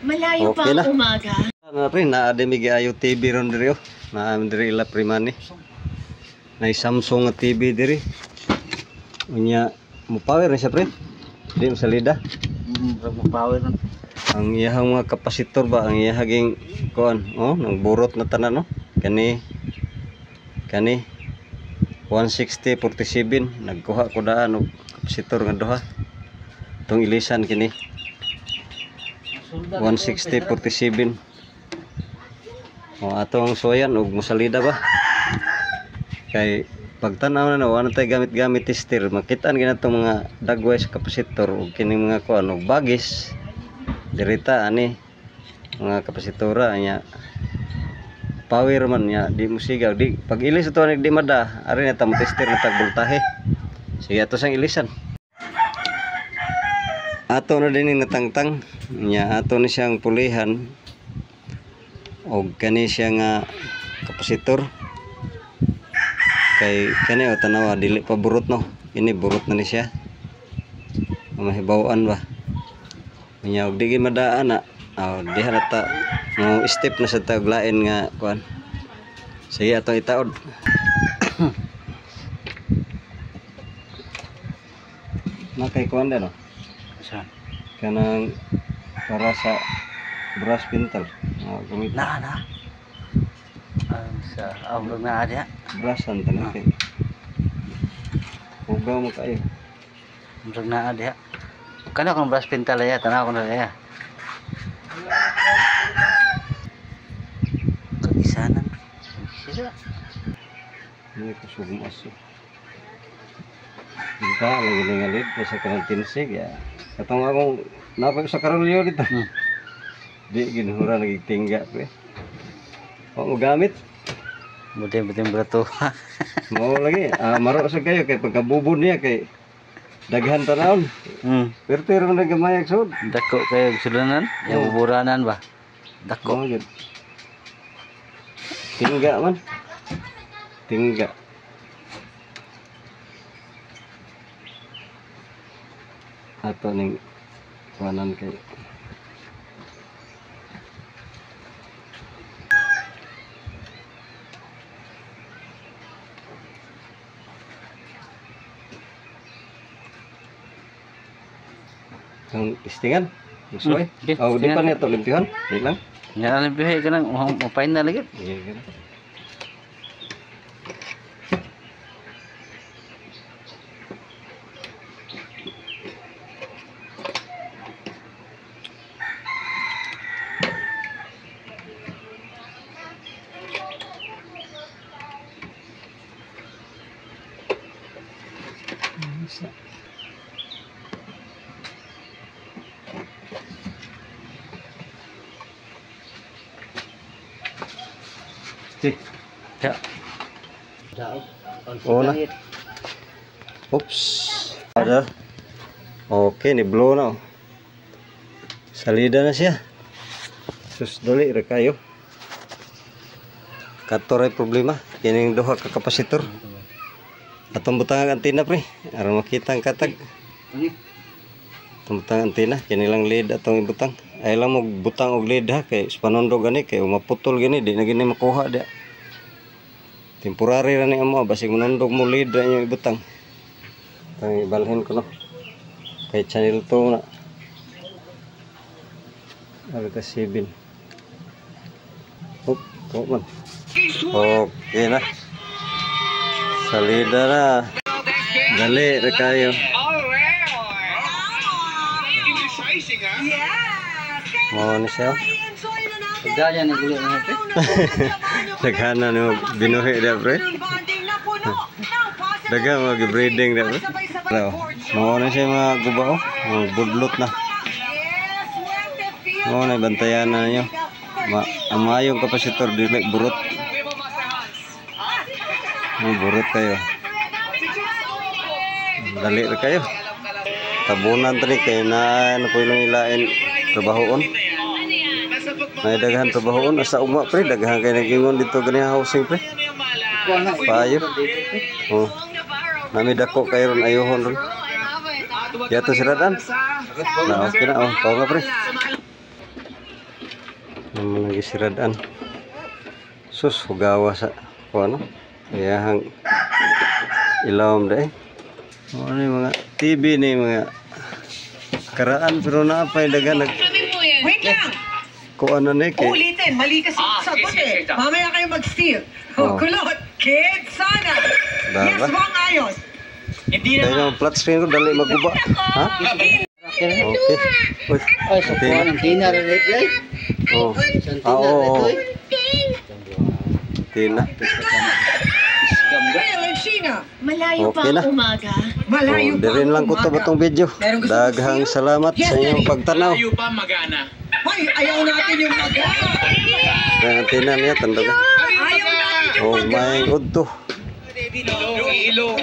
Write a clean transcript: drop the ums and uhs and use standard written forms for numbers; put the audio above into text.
Malayo Okay pa na. ang umaga. Na pre, naa din mi giayo TV ron diri oh. Naa diri ila primani. Nay Samsung nga TV diri. Unya mo power ni siya pre. Di mo salida. Mo power nun. Ang iyahang mga kapasitor ba ang iyahaging kuan oh nang burot na tanan no. Kani kani 16047 nagkuha ko daan og kapasitor nga duha. Tong ilisan kini 16047. O atong suwayan og mosalida ba. Kay pagtan-aw na wala tay gamit-gamit tester, makitaan gyud natong mga dagway sa kapasitor og kining mga kuan og bagis. Dirita ani mga kapasitora nya power man nya di mo sigaw di pag ilis ato di mada ari na ta mo tester na tag voltahe. Sige ato sang ilisan. Ato na din ni natangtang nya ato ni siyang pulihan og kani siya nga kapasitor. Kay kani o tanawa dili pa burot no. Kini burot na ni siya. Mahibaw-an ba. Nya og di gyud madaan na oh, diha na ta mo step na sa tag lain nga kuan. Sige atong itaod. Na kay kuan da no. Saan? Kanang para sa brush pintal. Oh, gamit Na na. Ang sa awlog na adya. brush ang tanan kay. Hugaw mo kayo. Murag na adya. Kana kung brush pintal ya, tanaw ko na ya. Kagisanan. Sira. Hindi ko sugumas. Hindi lagi ningalit pa sa kanang tinsig ya. Katong akong napag sa karolyo dito. Di ginhura nagigtingga pre. Wa mo gamit. Buti-buti brato. Mao lagi. Maro sa kayo kay pagkabubon niya kay daghan tanawon. Pero pero man nagamayag sud. Dako kayo sulanan, yung buburanan ba? Dako. Mao gyud. Tingga man. Tingga. Ato ning kuanan kay ang istingan. Gusto eh. Okay, Oh, di pa istingan. niya to limpihan. Di lang. Nga lang bihay ka nang mapain na lagi. Sige, ganun. Isa. Si. Ya. Oo na. Oops. Ada. Okay, ni blow na. Oh. Salida na siya. Sus, dali ra kayo. Kato ray problema. Kining duha ka kapasitor. Atong butang ang antenna pre. Aron makita ang katag. Atong butang ang antenna. Kini lang lead atong ibutang. Ay lang mo butang og lead ha. Kay panondo gani. Kay maputol gani. Di na gini makuha dia. Temporary ra ni amo. Basig manundog mo lead ra inyong ibutang. Itong ibalhin ko no. Kay channel 2 na. Alta 7. Oop, oh, man. Okay na. Salida na. Dali ra kayo. Mao ni siya. Pagdaya ni gulo na pre. Daghana ni mo binuhi dia pre. Daghang mga breeding dia pre. Mao na siya mga guba oh. Mga budlot na. Mao na bantayan na ninyo. Ang maayong kapasitor dili burot. Mga burot kayo. Dali ra kayo. Tabunan tani kay na ano po ilang ilain trabahoon. May daghan trabahoon asa ugma pre, daghan kay nagingon dito gani housing pre. Paayo. Oh. Nami dako kay ron ayohon ron. Yato si Radan. Na okay na oh, tawag pre. Naman lagi si Radan. Sus, hugawa sa kuno. Iyahang ilawom dai. Oh, ano yung mga TV ni mga karaan pero naa pa'y dagan nag Wait lang! kuan na ni kay Uulitin, mali kasi Ah, sagot sige, eh. sige, sige. Mamaya kayo mag-steal. Oh. Oh. Kulot, kids sana. Dara. Yes, Wong Ayos. Hindi Dahil ang flat screen ko dali maguba. Ha? Okay. Uy, Ay, sa kuwan ang tina rin eh. Oh. Sa Ah, tina oo, oo. rin eh. Tina. Phil and Sheena. Malayo pa Okay na. ang umaga. Malayo Oh, pa dirin ang lang ko to umaga. batong video. Meron gusto Daghang mag-steal? salamat Yes, sa inyong Daddy. pagtanaw. Malayo pa magana. Hoy, ayaw natin yung maga. Ang tina niya tandog. Ayaw natin yung Oh, maga. may udto. Ilong, ilong.